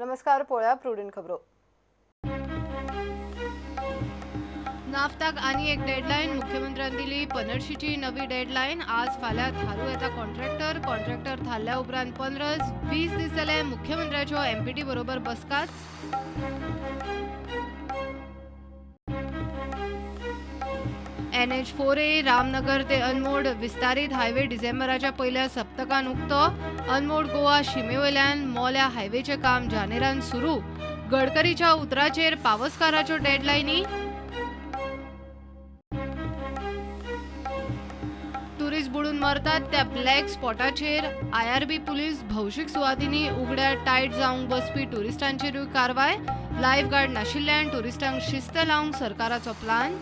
नमस्कार, पळोवया प्रुडंट खबरो. नाफ्ताक आनी एक डेडलायन. मुख्यमंत्र्यान दिली 15शीची नवी डेडलायन. आज फाल्यां थारू येता कॉन्ट्रॅक्टर. कॉन्ट्रॅक्टर थारल्या उपरांत 15-20 दीस जाले मुख्यमंत्र्याच्यो एमपीटी बरोबर बसकाच. NH 4A Ramnagar ते अनमोड विस्तारीत हायवे डिसेंबराच्या पयल्या सप्तकान उक्तो. अनमोड गोवा शिमेवयल्यान मोल्या हायवेचें काम जानेरान सुरू. गडकरीच्या उतराचेर पावसकाराच्यो डेडलायनी. टुरिस्ट बुडून मरतात त्या ब्लॅक स्पॉटाचेर IRB police भौशीक सुवातींनी उगड्या टायट जावंक बसपी टुरिस्टांचेरूय कारवाय. लायफ गार्ड नाशिल्ल्यान टुरिस्टांक शिस्त लावंक सरकाराचो प्लान.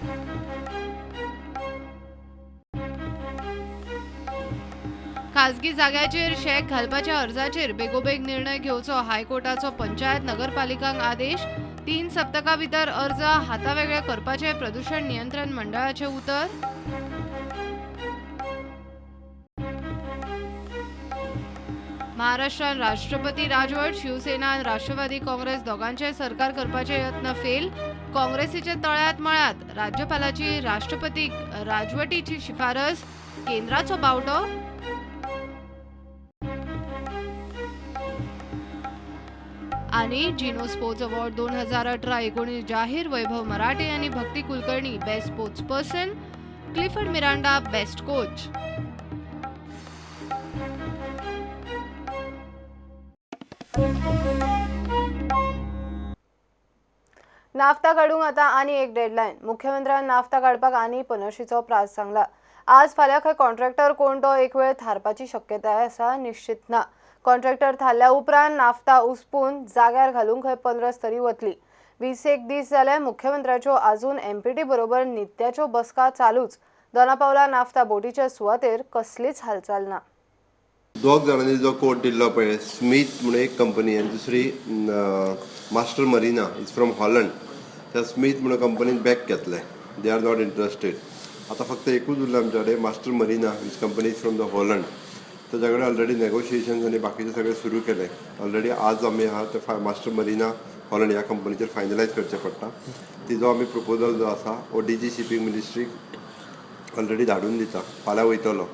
खाजगी जाग्याचेर शॅक घालपाच्या अर्जाचेर बेगोबेग निर्णय घेवचो हायकोर्टाचो पंचायत नगरपालिकांक आदेश. 3 सप्तकां भितर अर्ज हातावेगळे करपाचे प्रदूषण नियंत्रण मंडळाचे उतर. महाराष्ट्रात राष्ट्रपती राजवट, शिवसेना आनी राष्ट्रवादी काँग्रेस दोगांचे सरकार करपाचे यत्न फेल. काँग्रेसीचे तळ्यात मळ्यात राज्यपालाची राष्ट्रपती राजवटीची शिफारस, केंद्राचो बावटो. आणि जिनो स्पोर्ट्स अवॉर्ड 2018-19 जाहीर. वैभव मराठे आणि Bhakti Kulkarni best sports person, Clifford Miranda best coach. Naphtha काडूंक आतां आनी एक डेडलायन. मुख्यमंत्र्यान नाफ्ता काडपाक आनी 15शीचो प्रास सांगला. आज फाल्यां खंय कॉन्ट्रॅक्टर कोण तो एक वेळ थारपाची शक्यताय आसा, निश्चित ना. कॉन्ट्रॅक्टर थारल्या उपरांत नाफ्ता उसपून जाग्यार घालूंक खंय 15 तरी वतली. 20 दीस जाले मुख्यमंत्र्याच्यो आजून एमपीटी बरोबर नित्याच्यो बसका चालूच. दोनापावला नाफ्ता बोटीच्या सुवातेर कसलीच हालचाल ना. दोग जाणांनी जो कोट दिल्लो पळय, स्मीथ म्हणून एक कंपनी आनी दुसरी Master Marina is from Holland. त्या स्मीथ म्हणून कंपनीन बॅक घेतलें, they are not interested. आतां फक्त एकूच उरलें आमच्या कडेन, Master Marina which company is from the Holland. ताच्या कडेन ऑलरेडी नेगोशिएशन्स आनी बाकीचें सगळें सुरू केलें. ऑलरेडी आज आमी आहा ते मास्टर मरिना हॉलंड ह्या कंपनीचेर फायनलायज करचें पडटा. तिजो आमी प्रपोजल जो आसा हो DG shipping मिनिस्ट्रीक ऑलरेडी धाडून दिता, फाल्यां वयतलो.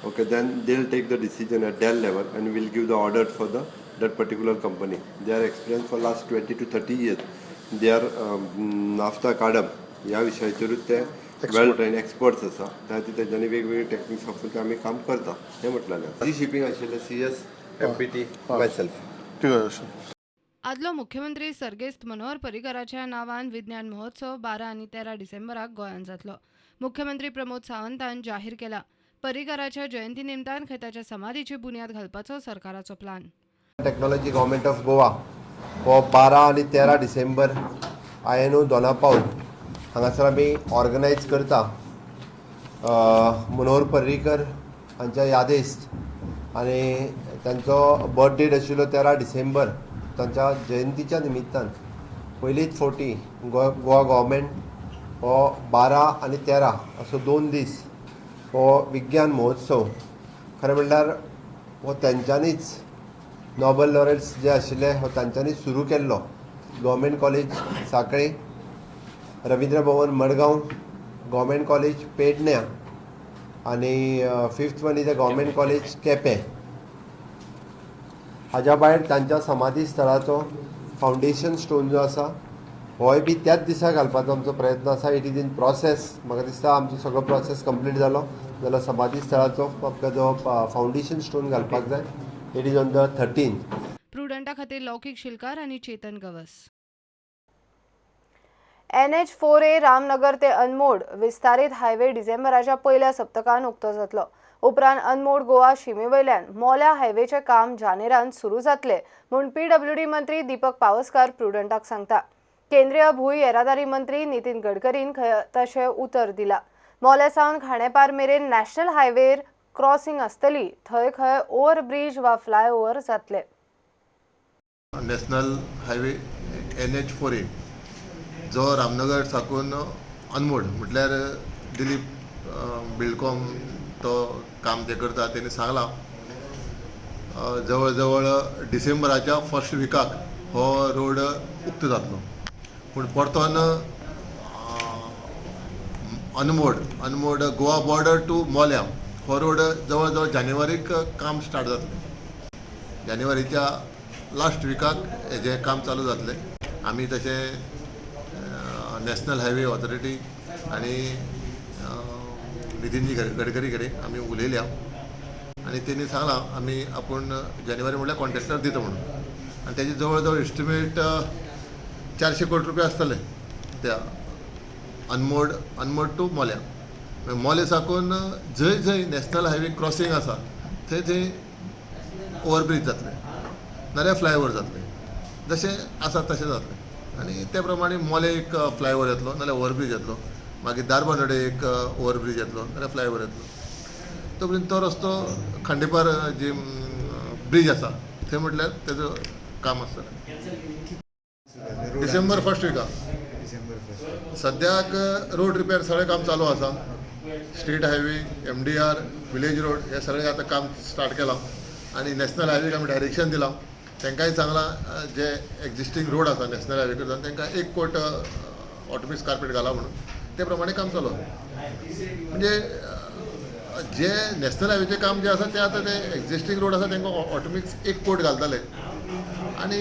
Okay, then they'll take the decision at their level and will give the order for the that particular company. They are experienced for last 20 to 30 years. They are naphtha काडप ह्या विशयाचेरूच ते वेल train experts आसा. त्या खातीर तेंच्यांनी वेगवेगळे techniques वापरून ते आमी काम करता हें म्हटलेलें. जी शिपींग आशिल्लें CS MPT myself. आदलो मुख्यमंत्री सर्गेस्त मनोहर पर्रीकराच्या नांवान विज्ञान महोत्सव 12 आनी 13 डिसेंबराक गोंयांत जातलो. मुख्यमंत्री प्रमोद सावंतान जाहीर केला. पर्रीकराच्या जयंती निमतान खंय ताच्या समाधीची बुन्याद घालपाचो सरकाराचो plan. Technology government of Goa हो 12 आनी 13 डिसेंबर INO Dona Paula हांगासर आमी ऑर्गनायज करता मनोहर पर्रीकर हांच्या यादेस्त आनी तांचो बर्थ डेट आशिल्लो 13 डिसेंबर. तांच्या जयंतीच्या निमित्तान पयलीच फावटी गोवा गव्हर्मेंट हो 12 आनी 13 असो 2 दीस हो विज्ञान महोत्सव, खरें म्हणल्यार हो तांच्यांनीच नोबल लॉरेट्स जे आशिल्ले हो तांच्यांनी सुरू केल्लो. Government college Sanquelim, Ravindra Bhavan Madgaon, government college पेडण्या आनी 5th one is a government college Quepem. हाज्या भायर तांच्या समाधी स्थळाचो फावंडेशन स्टोन जो आसा होय बी त्याच दिसा घालपाचो आमचो प्रयत्न आसा. It is in process. म्हाका दिसता आमचो सगळो प्रोसेस कंप्लीट जालो जाल्यार समाधी स्थळाचो आमकां जो फावंडेशन स्टोन घालपाक जाय, it is on the 13. प्रुडंटा खातीर लौकीक शिलकार आनी Chetan Gawas. NH 4A Ramnagar ते अनमोड विस्तारीत हायवे डिसेंबराच्या पयल्या सप्तकान उक्तो जातलो. उपरांत अनमोड गोवा शिमेवयल्यान मोल्या हायवेचें काम जानेरान सुरू जातलें म्हूण PWD मंत्री दीपक पावसकार प्रुडंटाक सांगता. केंद्रीय भूंय येरादारी मंत्री नितीन गडकरीन तशें उतर दिला. मोल्या सावन खांडेपार मेरेन नॅशनल हायवेर क्रॉसिंग आसतली, थंय खंय ओव्हरब्रीज वा फ्लायओव्हर जातले. नॅशनल हायवे NH 4A जो रामनगर साकून अनमोड म्हटल्यार दिलीप बिल्डकॉम तो काम ते करता. तेणी सांगलां जवळ जवळ डिसेंबराच्या फर्स्ट विकाक हो रोड उक्तो जातलो. पूण परतोन अनमोड गोवा बॉर्डर टू मोल्या हो रोड जवळ जवळ जानेवारीक काम स्टार्ट जातलें. जानेवारीच्या लास्ट विकाक हेजें काम चालू जातलें. आमी तशें नॅशनल हायवे ऑथॉरिटी आनी नितीनजी गडकरी कडेन आमी उलयल्या आनी तेणी सांगलां आमी आपूण जानेवारी म्हणल्यार कॉन्ट्रॅक्टर दिता म्हणून. आनी तेजे जवळ जवळ एस्टिमेट 400 कोटी रुपया आसतले त्या अनमोड टू मोल्या. मोले साकून जंय जंय नॅशनल हायवे क्रॉसींग आसा थंय थंय ओवरब्रीज जातले नाजाल्यार फ्लायओवर जातले, जशें आसा तशें जातलें. आनी ते प्रमाणे मोले एक फ्लायओवर येतलो नाजाल्यार ओवरब्रीज येतलो, मागीर धारबांदोडे एक ओवरब्रीज येतलो नाजाल्यार फ्लायओवर येतलो. तो पर्यंत तो रस्तो खांडेपार जी ब्रीज आसा थंय म्हटल्यार तेजो काम आसतलें. डिसेंबर फर्स्ट विका सद्याक रोड रिपेर सगळें काम चालू आसा. State highway, MDR, village road हे सगळें आतां काम स्टार्ट केलां आनी नॅशनल हायवेक आमी डायरेक्शन दिलां. तांकांय सांगलां जे एक्झिस्टींग रोड आसा नॅशनल हायवे कडल्यान तांकां 1 कोट ऑटोमिक्स कार्पेट घाला म्हणून, ते प्रमाणे काम चालू आसा. म्हणजे जे नॅशनल हायवेचें काम जें आसा तें आतां ते एक्झिस्टींग रोड आसा तांकां ऑटोमिक्स 1 कोट घालतले आनी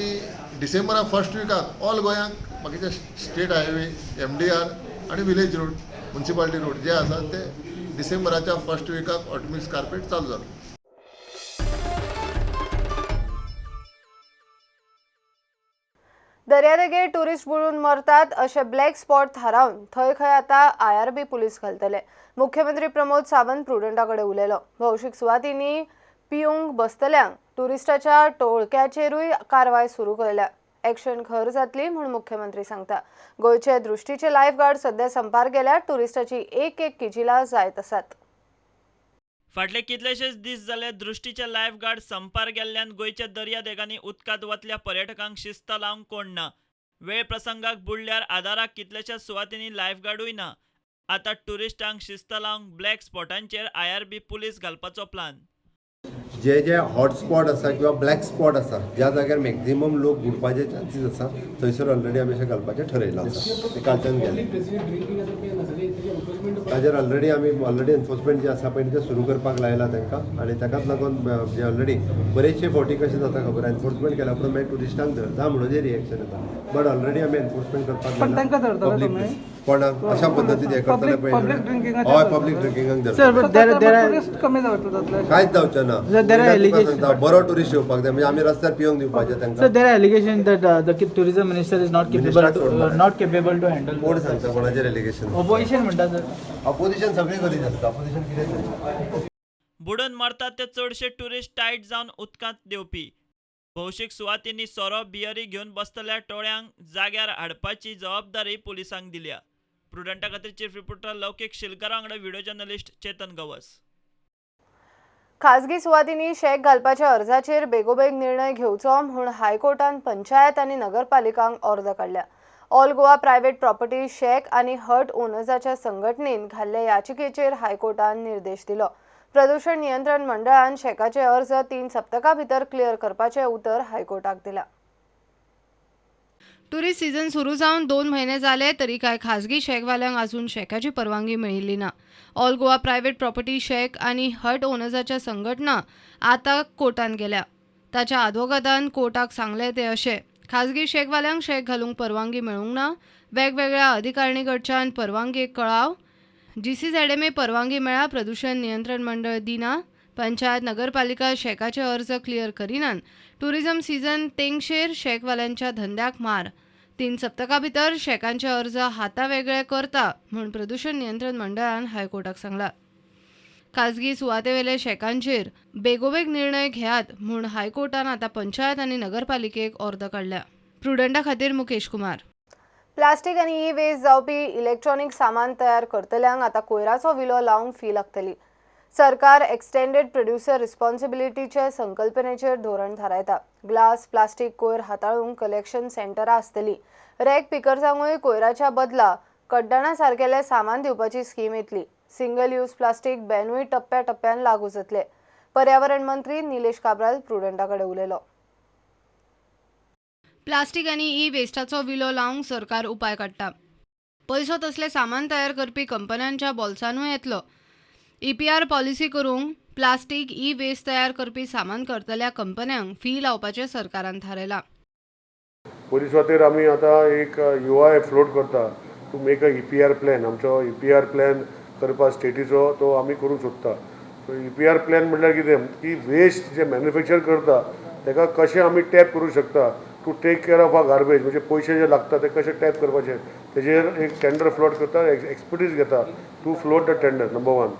डिसेंबरा फर्स्ट विकाक ऑल गोंयांक बाकीचे स्टेट हायवे, MDR आनी विलेज रोड, मुन्सिपालिटी रोड जे आसा ते डिसेंबराच्या फर्स्ट विकाक ऑटोमिक्स कार्पेट चालू जातलें. दर्यादेगेर टुरिस्ट बुडून मरतात अशे ब्लॅक स्पॉट थारावन थंय खंय आतां IRB police घालतले. मुख्यमंत्री प्रमोद सावंत प्रुडंटा कडेन उलयलो. भौशीक सुवातींनी पिवंक बसतल्यांक टुरिस्टाच्या टोळक्याचेरूय कारवाय सुरू केल्या. एक्शन खर जातली म्हूण मुख्यमंत्री सांगता. गोंयचे दृश्टीचे लायफ गार्ड सध्या संपार गेल्यार टुरिस्टाची एक एक किजिला जायत आसात. फाटले कितलेशेच दीस जाले दृश्टीचे लायफ गार्ड संपार गेल्ल्यान गोंयच्या दर्यादेगांनी उदकांत वतल्या पर्यटकांक शिस्त लावंक कोण ना. वेळ प्रसंगाक बुडल्यार आदाराक कितल्याश्या सुवातींनी लायफ गार्डूय ना. आतां टुरिस्टांक शिस्त लावंक ब्लॅक स्पॉटांचेर IRB police घालपाचो प्लान. जे जे हॉटस्पॉट आसा किंवा ब्लॅक स्पॉट आसा ज्या जाग्यार मॅक्झिमम लोक बुडपाचे चान्सीस आसा थंयसर ऑलरेडी आमी अशें घालपाचें ठरयलां आसा. ते कालच्यान गेले ताजेर ऑलरेडी आमी ऑलरेडी एनफोर्समेंट जें आसा पळय तें सुरू करपाक लायलां तांकां आनी ताकाच लागून जे ऑलरेडी बरेचशे फावटी कशें जाता खबर, एनफोर्समेंट केल्या उपरांत मागीर टुरिस्टांक धरता म्हणून जे रिएक्शन येता, बट ऑलरेडी आमी एनफोर्समेंट करपाक लायलां पब्लीक कोणाक अशा पद्दतीन हें करतले पळय. हय, पब्लीक ड्रिंकिंगाक धरता कांयच जावचें ना. बरो टुरिस्ट येवपाक जाय म्हणजे आमी रस्त्यार पिवंक दिवपाचें तांकां. Sir, there are allegations that the tourism minister is not capable to handle. कोण सांगता कोणाचेर एलिगेशन? ऑपोजिशन म्हणटा सर. ऑपोजिशन सगळी करीत आसता. ऑपोजिशन कितें? बुडून मरतात ते चडशे टुरिस्ट टायट जावन उदकांत देंवपी. भौशीक सुवातींनी सोरो बियरी घेवन बसतल्या टोळ्यांक जाग्यार हाडपाची जबाबदारी पुलिसांक दिल्या. प्रुडंटा खातीर चीफ रिपोर्टर लौकीक शिलकारा वांगडा व्हिडिओ जर्नलिस्ट चेतन गवस. खाजगी सुवातींनी शॅक घालपाच्या अर्जाचेर बेगोबेग निर्णय घेवचो म्हूण हायकोर्टान पंचायत आनी नगरपालिकांक ऑर्द काडल्या. All Goa private property shack आनी हट ओनर्साच्या संघटनेन घाल्ले याचिकेचेर हायकोर्टान निर्देश दिलो. प्रदूषण नियंत्रण मंडळान शॅकाचे अर्ज 3 सप्तकां भितर क्लियर करपाचें उतर हायकोर्टाक दिलां. टुरिस्ट सीझन सुरू जावन 2 म्हयने जाले तरी कांय खाजगी शॅकवाल्यांक अजून शॅकाची परवानगी मेळिल्ली ना. All Goa private property shack आनी हट ओनर्साच्या संघटना आतां कोर्टान गेल्या. ताच्या आदवोगादान कोर्टाक सांगलें ते अशें, खाजगी शॅकवाल्यांक शॅक घालूंक परवानगी मेळूंक ना, वेगवेगळ्या अधिकारणी कडच्यान परवानगेक कळाव, GCZMA परवानगी मेळ्ळा, प्रदूषण नियंत्रण मंडळ दिना, पंचायत नगरपालिका शॅकाचे अर्ज क्लियर करिनात, टुरिझम सीझन तेंगशेर शॅकवाल्यांच्या धंद्याक मार, 3 सप्तकां भितर शॅकांचे अर्ज हाता वेगळे करता म्हूण प्रदूषण नियंत्रण मंडळान हायकोर्टाक सांगला. खाजगी सुवातेवेले शॅकांचेर बेगोबेग निर्णय घेयात म्हूण हायकोर्टान आतां पंचायत आनी नगरपालिकेक ऑर्द काडल्या. प्रुडंटा खातीर मुकेश कुमार. प्लास्टीक आनी ई वेस्ट जावपी इलेक्ट्रॉनिक सामान तयार करतल्यांक आतां कोयराचो विलो लावंक फी लागतली. सरकार एक्सटेंडेड प्रोड्युसर रिस्पॉन्सिबिलिटीचे संकल्पनेचेर धोरण थारायता. ग्लास, प्लास्टीक कोयर हाताळूंक कलेक्शन सेंटरां आसतली. रॅग पिकर्सांकूय कोयराच्या बदला कड्डणा सारकेलें सामान दिवपाची स्कीम येतली. सिंगल यूज प्लास्टीक बॅनूय टप्प्या टप्प्यान लागू जातले. पर्यावरण मंत्री निलेश काब्राल प्रुडंटा कडेन उलयलो. प्लास्टीक आनी ई वेस्टाचो विलो लावंक सरकार उपाय काडटा. पयसो तसलें सामान तयार करपी कंपन्यांच्या बोल्सानूय येतलो. ईपीआर पॉलिसी करूंक प्लास्टीक ई वेस्ट तयार करपी सामान करतल्या कंपन्यांक फी लावपाचें सरकारान थारायलां. पयली सुवातेर आमी आतां एक you I float करता to make a EPR plan. आमचो ईपीआर प्लॅन करपा स्टेटीचो तो आमी करूंक सोदता. सो ईपीआर प्लॅन म्हणल्यार कितें की वेस्ट जे मॅन्युफॅक्चर करता ताका कशें आमी टॅप करूंक शकता to take care of our garbage, म्हणजे पयशे जे लागता ते कशे टॅप करपाचे तेजेर एक टेंडर फ्लोट करता, एक्सपर्टीज घेता to float the tender. Number one,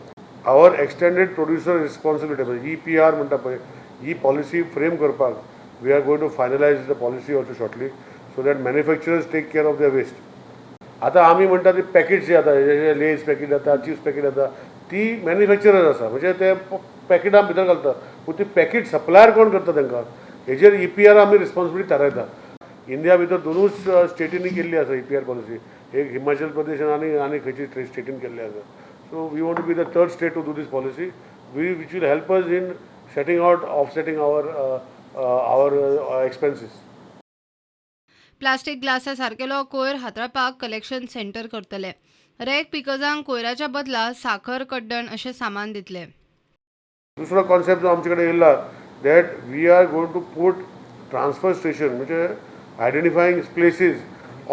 our extended producer responsibility म्हणजे ईपीआर म्हणटा पळय, ही पॉलिसी फ्रेम करपाक we are going to finalize the policy also shortly so that manufacturers take care of the waste. आतां आमी म्हणटा ती packets जी आतां लेज पॅकेट जाता, चिप्स पॅकेट जाता, ती मॅन्युफॅक्चरर आसा, म्हणजे ते पॅकेटां भितर घालता, पूण ती पॅकेट सप्लायर कोण करता तांकां हेजेर ईपीआर आमी रिस्पॉन्सिबिलिटी थारायता. इंडिया भितर दोनूच स्टेटींनी केल्ली आसा ईपीआर पॉलिसी, एक हिमाचल प्रदेश आनी आनी खंयची स्टेटीन केल्ली आसा. So we want to be the third state to do this policy we which will help us in setting out offsetting our expenses. Plastic ग्लासा सारकेलो कोयर हाताळपाक कलेक्शन सेंटर करतले. रॅग पिकर्सांक कोयराच्या बदला साखर, कड्डण अशें सामान दितले. दुसरो कॉन्सेप्ट जो आमचे कडेन येयला that we are going to put transfer station, म्हणजे identifying places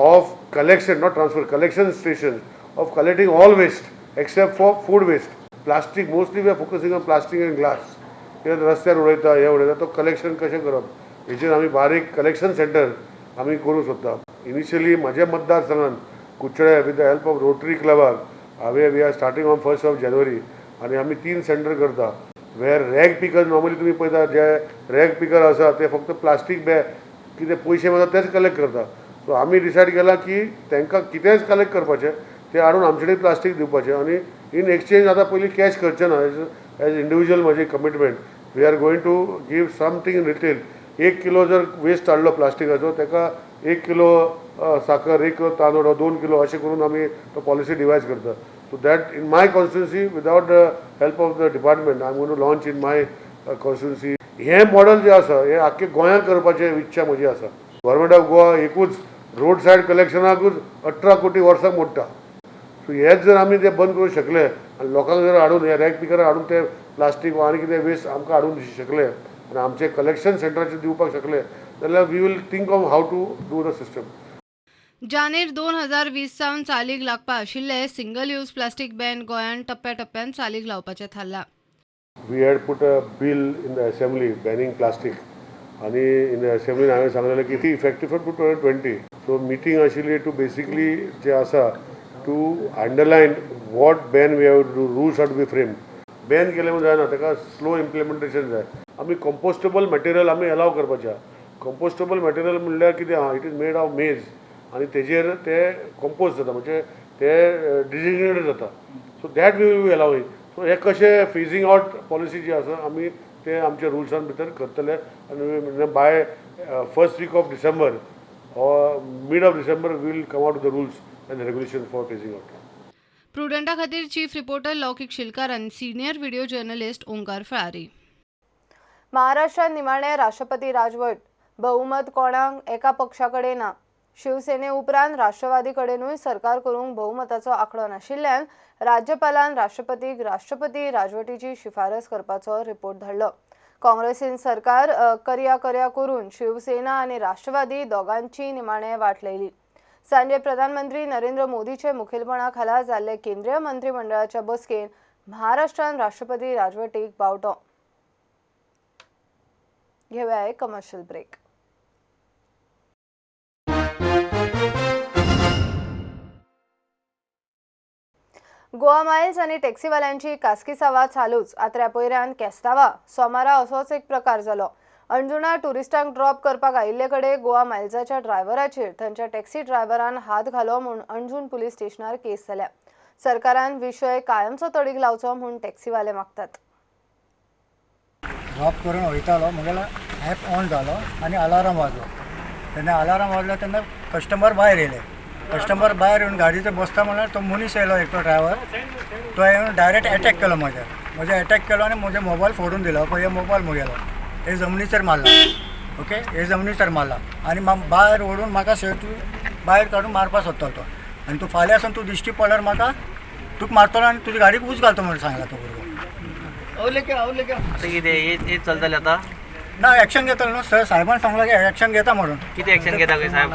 of collection, not transfer, collection station of collecting all waste except for food waste, plastic. Mostly we are focusing on plastic and glass. कित्याक रस्त्यार उडयता, हें उडयता, तो collection कशें करप हेचेर आमी बारीक कलेक्शन सेंटर आमी करूंक सोदता. इनिशियली म्हज्या मतदारसंघात कुडचडे with the help of Rotary क्लबाक हांवें we are starting on 1st of January आनी आमी तीन सेंटर करता वेर रॅग पिकर. नॉर्मली तुमी पळयता जे रॅग पिकर आसा ते फक्त प्लास्टीक बॅग कितें पयशे मेळटा तेच कलेक्ट करता. सो आमी डिसायड केलां की तांकां कितेंच कलेक्ट करपाचें तें हाडून आमचे कडेन प्लास्टीक दिवपाचें आनी इन एक्सचेंज आतां पयलीं कॅश करचें ना, एज एज इंडिविज्युअल म्हजी commitment, we are going to give something in retail. 1 kilo जर वेस्ट हाडलो प्लास्टिकाचो ताका 1 किलो साकर, 1 किलो तांदूळ वा 2 किलो अशें करून आमी तो पॉलिसी डिवायज करता. So that in my constituency, without the help of the department, I am going to launch in my constituency. हें मॉडल जें आसा हें आख्खें गोंयांत करपाचें इच्छा म्हजी आसा. गव्हर्मेंट ऑफ गोवा एकूच रोड सायड कलेक्शनाकूच 18 कोटी वर्साक मोडटा. सो हेच जर आमी ते बंद करूंक शकले आनी लोकांक जर हाडून हे रॅग पिकर हाडून ते प्लास्टीक वा आनी कितें वेस्ट आमकां हाडून शकले आनी आमचे कलेक्शन सेंटराचेर दिवपाक शकले जाल्यार we will think of how to do the system. जानेर 2020 सावन चालीक लागपा आशिल्ले सिंगल यूज प्लास्टीक बॅन गोंयांत टप्प्या टप्प्यान चालीक लावपाचें थारलां. We had put a bill in the assembly banning plastic आनी इन the असेंब्लीन हांवें सांगलेलें की ती effective from 2020. So meeting आशिल्ली टू बेसिकली जे आसा to underline what ban we have to, rules have to be frame. Ban केलें म्हणून जायना, ताका स्लो इम्प्लिमेंटेशन जाय. आमी कंपोस्टेबल मटेरियल आमी एलाव करपाचें आहा. कंपोस्टेबल मटेरियल म्हणल्यार कितें आहा, it is made of maize आनी तेजेर ते कंपोज जाता, म्हणजे ते डिजिग्नेटेड जाता. So that we will be allowing. So हे कशें फेजींग आवट पॉलिसी जी आसा आमी ते आमच्या रुल्सान भितर करतले आनी by first week of December or mid of December we'll come out the rules and regulation for phasing out. प्रुडंटा खातीर चीफ रिपोर्टर लौकिक शिलकार आनी सिनियर व्हिडिओ जर्नलिस्ट ओंकार फळारी. महाराष्ट्रात निमाणे राष्ट्रपती राजवट. बहुमत कोणाक एका पक्षा कडेन ना. शिवसेने उपरांत राष्ट्रवादी कडेनूय सरकार करूंक बहुमताचो आंकडो नाशिल्ल्यान राज्यपालान राष्ट्रपतीक राष्ट्रपती राजवटीची शिफारस करपाचो रिपोर्ट धाडलो. काँग्रेसीन सरकार करया करया करून शिवसेना आनी राष्ट्रवादी दोगांची निमाणे वाट लायली. सांजे प्रधानमंत्री नरेंद्र मोदीचे मुखेलपणा खाला जाल्ले केंद्रीय मंत्रिमंडळाच्या बसकेन महाराष्ट्रान राष्ट्रपती राजवटीक बावटो. घेऊया एक कमर्शियल ब्रेक. गोवा मायल्स आनी टॅक्सीवाल्यांची कास्किसावा चालूच. आत्र्या पयऱ्यान केस्तावा सोमारा असोच एक प्रकार जालो. अंजुणा टुरिस्टांक ड्रॉप करपाक आयिल्ले कडेन गोवा मायल्साच्या ड्रायव्हराचेर थंयच्या टॅक्सी ड्रायव्हरान हात घालो म्हूण अंजूण पुलीस स्टेशनार केस जाल्या. सरकारान विशय कायमचो तडीक लावचो म्हूण टॅक्सीवाले मागतात. ड्रॉप करून वयतालो, म्हगेलो ॲप ऑन जालो आनी अलार्म वाजलो. तेन्ना अलार्म वाजलो तेन्ना कस्टमर भायर येयले. कस्टमर भायर येवन गाडयेचेर बसता म्हणल्यार तो मनीस येयलो एकटो ड्रायव्हर. तो येवन डायरेक्ट एटॅक केलो म्हजेर. म्हजेर एटॅक केलो आनी म्हजो मोबायल फोडून दिलो. पळय, मोबायल म्हगेलो हे जमनीचेर मारला. ओके हे जमनीर सर मारला आनी भायर ओडून म्हाका शर्ट भायर काडून मारपा सोदतालो तो आनी तूं फाल्यां आसून तूं दिश्टी पडल्यार म्हाका तुका मारतलो आनी तुजे गाडीक ऊस घालतो म्हणून सांगला तो भुरगो. आता कितें हे चलतले आता? ना एक्शन घेतलो न्हू सर, साहेबान सांगला की एक्शन घेता म्हणून. कितें एक्शन घेता खंय साहेब?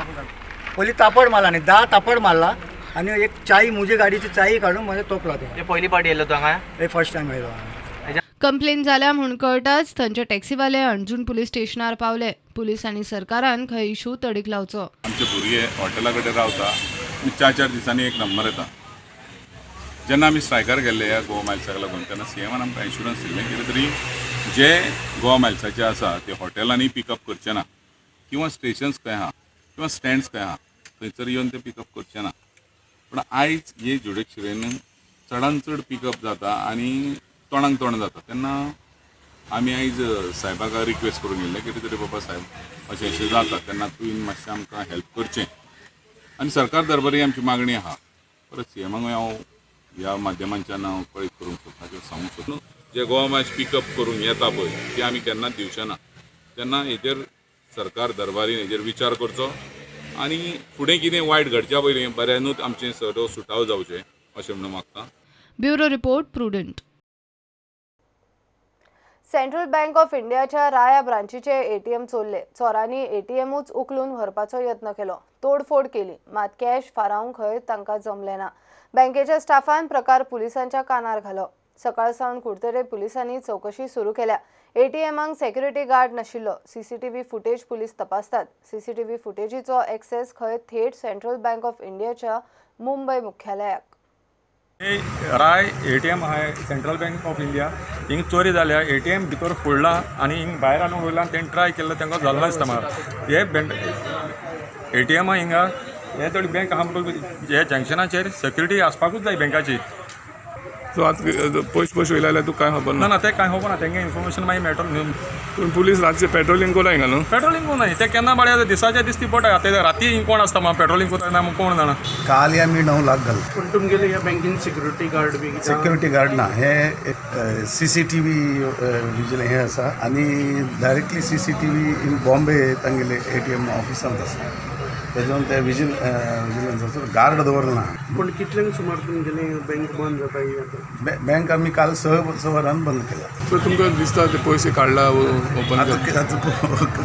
पयलीं तापड मारला न्ही, 10 तापड मारला आनी एक चाई म्हजी गाडीची चाई काडून म्हजे तोपला ते. ते पयली पावटी येयल्लो तूं हांगा? हे फर्स्ट टायम येयलो. कंप्लेन जाल्या म्हूण कळटाच थंयचे टॅक्सीवाले अंजुण पुलीस स्टेशनार पावले. पुलीस आनी सरकारान खंय इशू तडीक लावचो. आमचे भुरगे हॉटेला कडेन रावता आनी 4-4 दिसांनी एक नंबर येता. जेन्ना आमी स्ट्रायकार गेल्ले ह्या गोवा मायल्साक लागून तेन्ना सीएमान आमकां इन्शुरन्स दिल्लें कितें तरी जे गोवा मायल्साचे आसा ते हॉटेलांनी पिकअप करचे ना किंवा स्टेशन्स खंय आहा किंवा स्टँड्स खंय आहा थंयसर येवन ते पिकअप करचे ना. पूण आयज हे जुडिशरीन चडान चड पिकअप जाता आनी तोंडाक तोंड जाता. तेन्ना आमी आयज साहेबाक रिक्वेस्ट करूंक गेल्ले कितें तरी बाबा साहेब अशें अशें जाता तेन्ना तुवें मातशें आमकां हेल्प करचें आनी सरकार दरबारी आमची मागणी आहा. परत सीएमाक हांव ह्या माध्यमांच्यान हांव कळीत करूंक सोदता किंवा सांगूंक सोदता जे गोवा मायल्स पिकअप करूंक येता पळय ते आमी केन्नाच दिवचे ना. तेन्ना हेजेर सरकार दरबारीन हेजेर विचार करचो आनी फुडें कितें वायट घडच्या पयलीं बऱ्यानूच आमचें सर्व सुटाव जावचें अशें म्हणून मागता. Bureau report, Prudent. Central bank of इंडियाच्या राया ब्रांचीचे एटीएम चोरले. चोरांनी एटीएमूच उखलून व्हरपाचो यत्न केलो, तोडफोड केली, मात कॅश फारावंक खंय तांकां जमलें ना. बँकेच्या स्टाफान प्रकार पुलिसांच्या कानार घालो. सकाळ सावन कुडतरे पुलिसांनी चवकशी सुरू केल्या. एटीएमाक सेक्युरिटी गार्ड नाशिल्लो. सीसीटीव्ही फुटेज पुलीस तपासतात. सीसीटीव्ही फुटेजीचो एक्सेस खंय थेट सेंट्रल बँक ऑफ इंडियाच्या मुंबय मुख्यालयाक. राय ATM आहा सेंट्रल बँक ऑफ इंडिया, हिंग चोरी जाल्या. ATM भितर फोडला आनी हिंग भायर हाडून वयल्यान तेणें ट्राय केल्लो तांकां जाल्लो आसता म्हाका. हे बँक ATM हिंगा हे थोडी बँक आहा म्हणटकूच हे जंक्शनाचेर सेक्युरिटी आसपाकूच जाय बँकाची. सो आज पयस पयस वयले जाल्यार तुका कांय खबर ना? ना, तें कांय खबर ना, तेंगे इन्फॉर्मेशन मागीर मेळटलो न्हू. पूण पुलीस रातचे पेट्रोलिंग कोरता हिंगा न्हू? पेट्रोलिंग कोण ते केन्ना बाळ्या दिसाचे दिसती पडटा. आतां राती हिंग कोण आसता म्हाका पेट्रोलिंग कोरता ना कोण जाणा. काल आमी 9 लाख घाल. पूण तुमगेले ह्या बँकेन सिक्युरिटी गार्ड बी सिक्युरिटी गार्ड ना, हे CCTV visual हे आसा आनी डायरेक्टली CCTV in Bombay तांगेले ATM ऑफिसांत आसा. तेजोन ते विजिलन्साचो गार्ड दवरला ना. पूण कितल्यांक सुमार तुमगेले बँक बंद जाता ही आतां? बँक आमी काल 6 वरान बंद केला. सो तुमकां दिसता ते पयशे काडला ओपन? आतां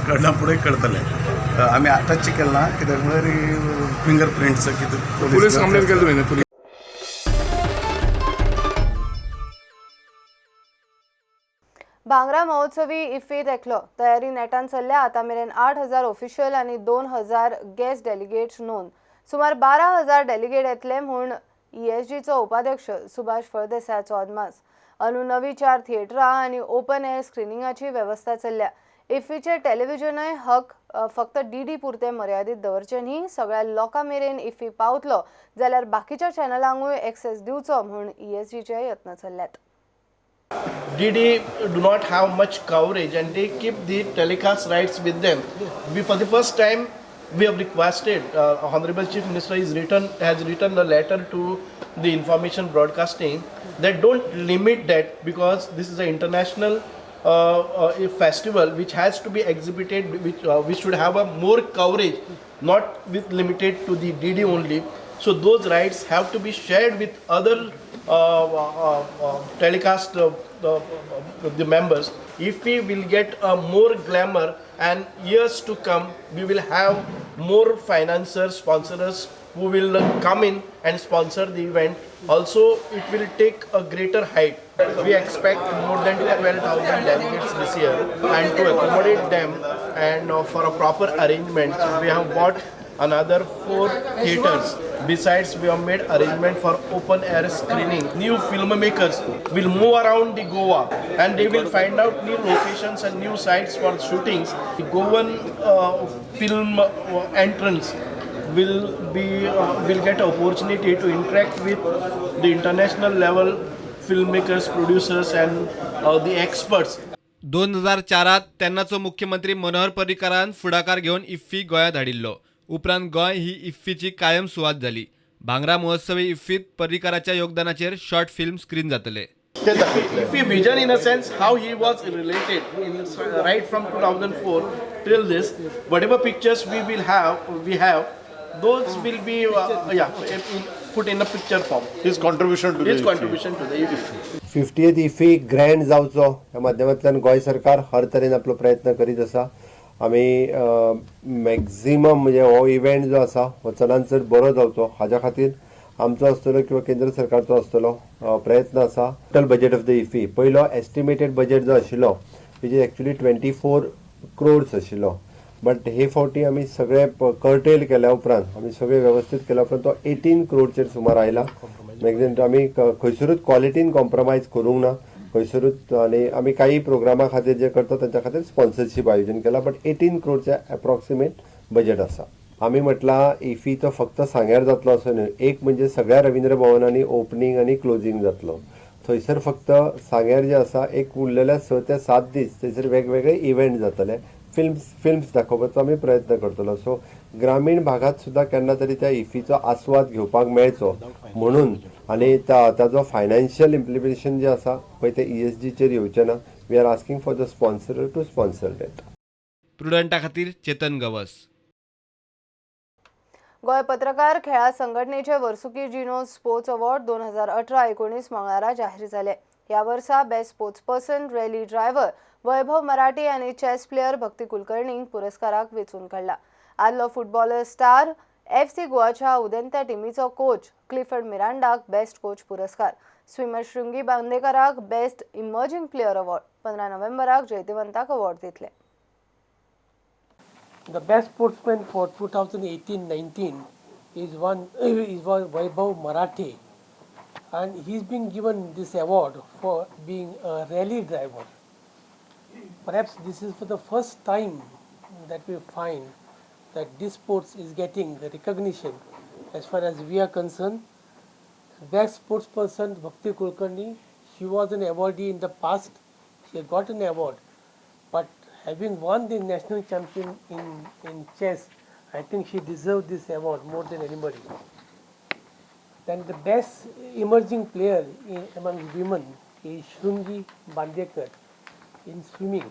काडला फुडें कळटलें. आमी आतांच केला ना कित्याक म्हळ्यार फिंगर प्रिंट्स कितें. पुलीस कंप्लेन केली तुवें? पुलीस भांगरा महोत्सवी इफ्फीत एकलो तयारी नेटान चल्ल्या. आतां मेरेन 8,000 ऑफिशियल आनी 2,000 गेस्ट डेलिगेट्स नोंद. सुमार 12,000 डेलिगेट येतले म्हूण ESGचो उपाध्यक्ष सुभाष फळदेसायाचो अदमास. अंदू नवी 4 थिएटरां आनी ओपन एअर स्क्रिनिंगाची वेवस्था चल्ल्या. इफ्फीचे टेलिव्हिजनय हक फक्त DD पुरते मर्यादीत दवरचे न्ही, सगळ्या लोकां मेरेन इफ्फी पावतलो जाल्यार बाकीच्या चॅनलांकूय एक्सेस दिवचो म्हूण ESGचे यत्न चल्ल्यात. DD do not have much coverage and they keep the telecast rights with them. We, for the first time, we have requested, Honorable Chief Minister has written a letter to the information broadcasting that don't limit that, because this is an international festival which has to be exhibited, which should have a more coverage, not with limited to the DD only. So those rights have to be shared with other telecast the members. If we will get a more glamour, and years to come, we will have more financiers, sponsors who will come in and sponsor the event. Also, it will take a greater height. We expect more than 12,000 delegates this year, and to accommodate them and for a proper arrangement, we have bought another 4 theaters. Besides, we have made arrangement for open air screening. New filmmakers will move around the Goa and they will find out new locations and new sites for shootings. The Goan film entrance will get opportunity to interact with the international level filmmakers, producers and the experts. 2004 तेन्नाचो मुख्यमंत्री मनोहर पर्रीकारान फुडाकार घेवन IFFI गोंयांत हाडिल्लो. उपरांत गोंय ही इफ्फीची कायम सुवात जाली. भांगरा महोत्सवी इफ्फीत पर्रीकाराच्या योगदानाचेर शॉर्ट फिल्म स्क्रीन जातले. IFFI vision in a sense how he was related in, right from 2004 tell this. Whatever pictures we will have, we have, those will be put in a picture form. His contribution to His the contribution to the IFFI. 50th IFFI grand जावचो ह्या माध्यमांतल्यान गोंय सरकार हर तरेन आपलो प्रयत्न करीत आसा. आमी मॅक्झिमम म्हणजे हो इव्हेंट जो आसा हो चडान चड बरो जावचो हाज्या खातीर आमचो आसतलो किंवा केंद्र सरकारचो आसतलो प्रयत्न आसा. Total budget of the IFFI पयलो एस्टिमेटेड बजेट जो आशिल्लो which is actually 24 crores आशिल्लो, बट हे फावटी आमी सगळे कर्टेल केल्या उपरांत आमी सगळे वेवस्थीत केल्या उपरांत तो 18 क्रोडचेर सुमार आयला. मॅक्झिमम आमी खंयसरूच क्वॉलिटीन कॉम्प्रोमायज करूंक ना खंयसरूच, आनी आमी काही प्रोग्रामा खातीर जे करता तांच्या खातीर स्पॉन्सरशीप आयोजन केला, बट 18 क्रोडचे एप्रॉक्सिमेट बजेट आसा. आमी म्हटलां इफी तो फक्त सांग्यार जातलो असो न्हय, एक म्हणजे सगळ्या रवींद्र भवनांनी ओपनींग आनी क्लोजींग जातलो. थंयसर फक्त सांग्यार जे आसा एक उरलेल्या 6 ते 7 दीस थंयसर वेगवेगळे इव्हेंट जातले, फिल्म्स दाखोवपाचो आमी प्रयत्न करतलो. सो ग्रामीण भागात सुद्दां केन्ना तरी त्या इफीचो आस्वाद घेवपाक मेळचो म्हणून, आनी ताजो फायनान्शियल इम्प्लिमेंटेशन जे आसा पळय ते ESGचेर येवचें ना. We are asking for the sponsor to sponsor that. प्रुडंटा खातीर चेतन गवस. गोंय पत्रकार खेळा संघटनेचे वर्सुकी जिनो स्पोर्ट्स अवॉर्ड 2018-19 मंगळारा जाहीर जाले. ह्या वर्सा best sports person rally driver Vaibhav Marathe आनी चॅस प्लेयर भक्ती कुलकर्णींक पुरस्काराक वेंचून काडला. आदलो फुटबॉलर स्टार FC गोवाच्या उदेंत्या टिमीचो कोच क्लिफर्ड मिरांडाक बेस्ट कोच पुरस्कार, स्विमर शृंगी बांदेकराक बेस्ट इमर्जिंग प्लेयर अवॉर्ड, 15 नोव्हेंबराक जैतिवंताक अवॉर्ड दितले. The best sportsman for 2018-19 is one Vaibhav Marathe, and he's been given this award for being a rally driver. Perhaps this is for the first time that we find that this sports is getting the recognition. As far as we are concerned, best sports person Bhakti Kulkarni, she was an awardee in the past, she got an award, but having won the national champion in chess, I think she deserved this award more than anybody. Then the best emerging player among women is Shrungi Bandekar in swimming.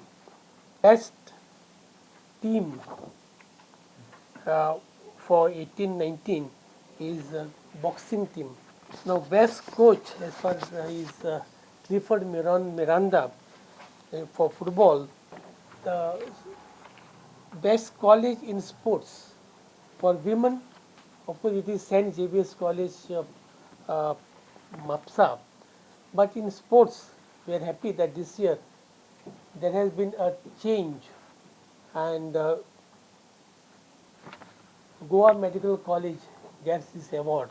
Best team for 18-19 is boxing team. Now best coach as far as is Clifford Miranda for football. The best college in sports for women, of course it is St. Xavier's College, Mapsa. But in sports, we are happy that this year there has been a change, and Goa Medical College gets this award.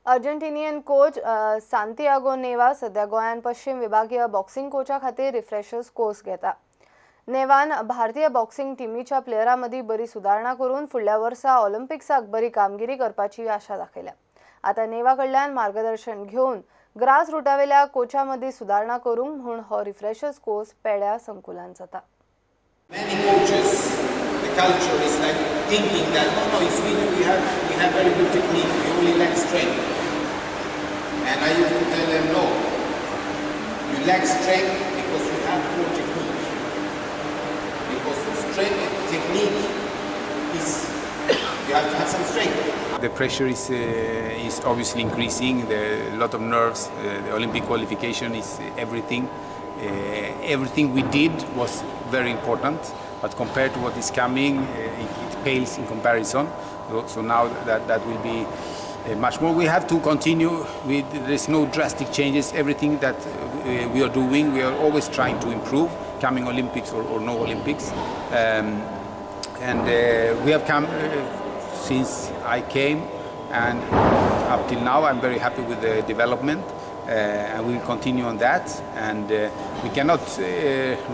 Argentinian coach Santiago Neva सध्या गोंयांत पश्चिम विभागीय boxing कोचा खातीर refreshers course घेता. नेवान भारतीय boxing टिमीच्या प्लेयरां मदीं बरी सुदारणा करून फुडल्या वर्सा ऑलिम्पिक्साक बरी कामगिरी करपाची आशा दाखयल्या. आतां नेवा कडल्यान मार्गदर्शन घेवन ग्रास रुटावेल्या कोचा मदीं सुदारणा करूंक म्हूण हो रिफ्रेशर्स कोर्स पेड्या संकुलान जाता. Many coaches, the culture is like thinking that no, in Sweden we have very good technique, we only lack strength. And I used to tell them, no, you lack strength because you have poor technique. Because strength and technique is, you have to have some strength. The pressure is obviously increasing. There are a lot of nerves. The Olympic qualification is everything. Everything we did was very important, but compared to what is coming, it pales in comparison. So now that will be much more. We have to continue. There's no drastic changes. Everything that we are doing, we are always trying to improve, coming Olympics or no Olympics. And we have come since I came, and up till now I'm very happy with the development. And we will continue on that, and we cannot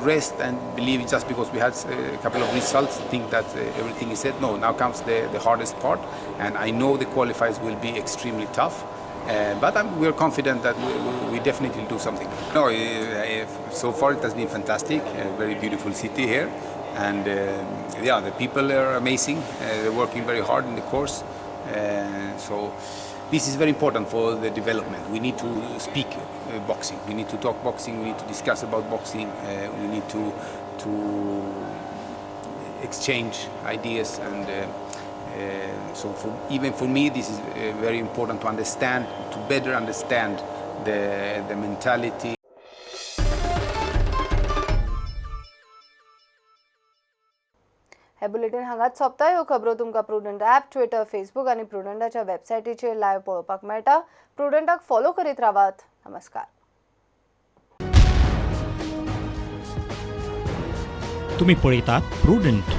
rest and believe just because we had a couple of results, think that everything is set. No, now comes the hardest part, and I know the qualifiers will be extremely tough, but we are confident that we definitely do something. No, so far it has been fantastic, a very beautiful city here, and yeah, the people are amazing. They're working very hard in the course, so. This is very important for the development. We need to speak boxing. We need to talk boxing. We need to discuss about boxing. We need to exchange ideas, and so even for me, this is very important to understand, to better understand the mentality. हे bulletin हांगाच सोंपता. ह्यो खबरो तुमकां prudent app, Twitter, Facebook आनी प्रुडंटाच्या वेबसायटीचेर live पळोवपाक मेळटा. प्रुडंटाक फॉलो करीत रावात. नमस्कार. तुम्ही पळयतात Prudent.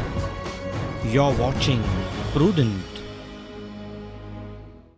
You are watching Prudent.